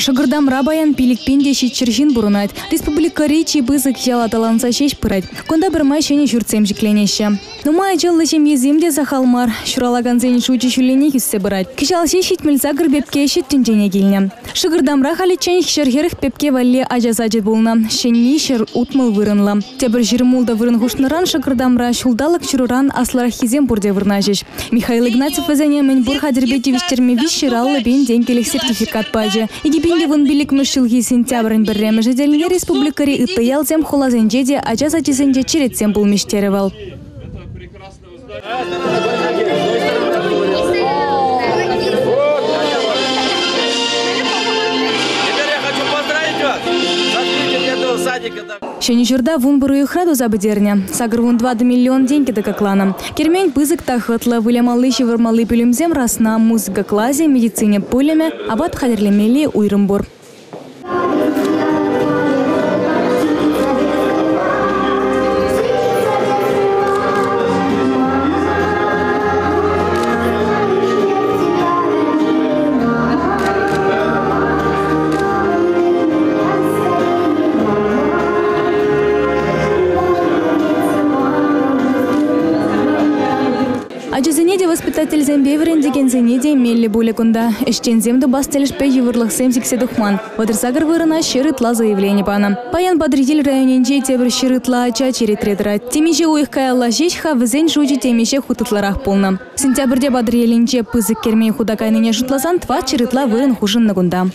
Шӑкӑртамра паян 5700 ҫын пурӑнать. Республикӑри чи пысӑк ял аталанса ҫеҫ пырать. Кунта пӗрмай ҫӗнӗ ҫуртсем ҫӗкленеҫҫӗ. Нумай ачаллӑ ҫемьесем те сахал мар. Ҫуралакансен шучӗ ҫулленех ӳссе пырать. Кӑҫал ҫеҫ 78 пепке ҫут тӗнчене килнӗ. Шӑкӑртамра халиччен 140 пепке валли ача сачӗ пулнӑ. Ҫӗнни 160 вырӑнлӑ. Тепӗр 26 вырӑн хушнӑран Шӑкӑртамра ҫулталӑк ҫурӑран аслӑраххисем пурте вырнаҫӗҫ. Михаил Игнатьев вӗсене мӗнпур хатӗрпе тивӗҫтерме 350 пин тенкӗлӗх сертификат пачӗ. 2015-мӗш ҫулхи сентябрӗн пӗрремӗшӗ тӗлне республикӑри ытти ялсем, хуласенче те ача сачӗсенче черетсем пулмӗҫ терӗ вӑл. Ҫӗнӗ ҫурта 11 уйӑхра туса пӗтернӗ. 84 миллион тенкӗ тӑкакланӑ. Кермен пысӑк та хӑтлӑ, вылямалли-ҫывӑрмалли пӳлӗмсем расна, музыка класӗ, медицина пӳлӗмӗ, апат хатӗрлемелли уйрӑм пур. Ачасене те, воспитательсемпе вӗрентекенсене те меллӗ пулӗ кунта. Ӗҫченсем тупас тӗлӗшпе йывӑрлӑхсем сиксе тухман. 38 вырӑна 100 ытла заявлени панӑ. Паян Патӑрьел районӗнче тепӗр 100 ытла ача черетре тӑрать. Темиҫе уйӑх каялла ҫеҫ-ха вӗсен шучӗ темиҫе хут ытларах пулнӑ. Сентябрьте Патӑрьелӗнче пысӑк кермен хута кайнине шутласан 400 ытла вырӑн хушӑннӑ кунта.